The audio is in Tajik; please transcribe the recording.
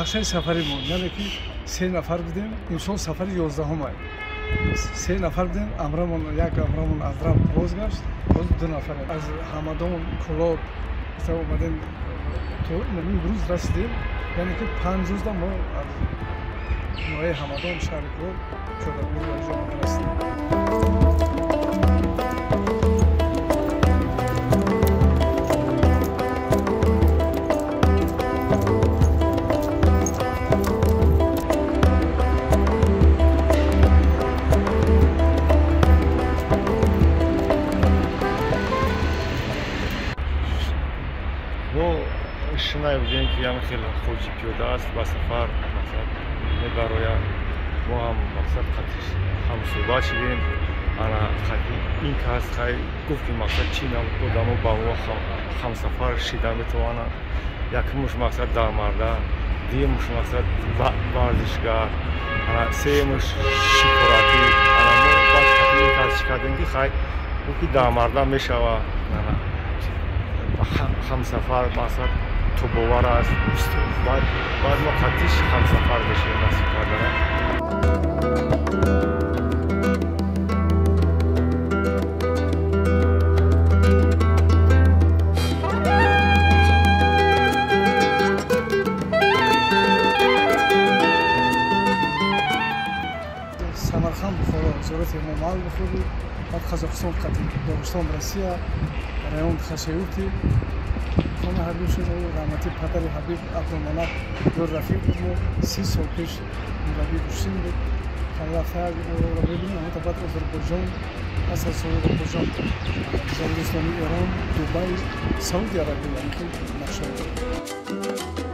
Нақшаи сафаримон, яъне ки се нафар будем, имсол сафари 11-ум ай. Се нафар будем, амрамон як амрамон аз раб бозгашт, боз ду нафарем. Аз Ҳамадон, Кӯлоб омадем, то имрӯз расидем, яъне ки 5 рӯзда мо аз ноҳияи Ҳамадон, шаҳри Кӯлоб пиёдагурӯ ба инҷо омада расидем. Шинай будем ки ям хеле хоҷи пиёда аст, ба сафар мақсад мебарояд. Мо ҳам мақсад қатиш ҳамсӯҳбат шудем. Ана қати ин кас хай гуфт ки мақсад чи одамо ба мо ҳамсафар шида метавонанд. Якумуш мақсад дармарда, дуюмуш мақсад варзишгар, ана сеюмуш шикоратӣ. Ана мо баъд қати ин кас чӣ кардем ки хай гуфт ки дармарда мешавад, ҳамсафар мақсад тобовар аст. Баъд мо қатиш ҳамсафар мешавем насиб кардана. Самарқанд, Бухоро, зиёрати Имом Ал-Бухорӣ, баъд Қазоқистон, қатӣ Доғистон, Россия, район Хасавюрти, хона Ҳабиб шуд. Раҳмати падари Ҳабиб Абдулманап ёр рафиқ буд. Мо 30 сол пеш мураббии гӯштин буд. Рафта ро мебинем, ҳамата баъд Озарбойҷон, пас аз Озарбойҷон Ҷумҳурии Исломии Эрон, Дубай, Сауди Арабия, ҳамин нақша.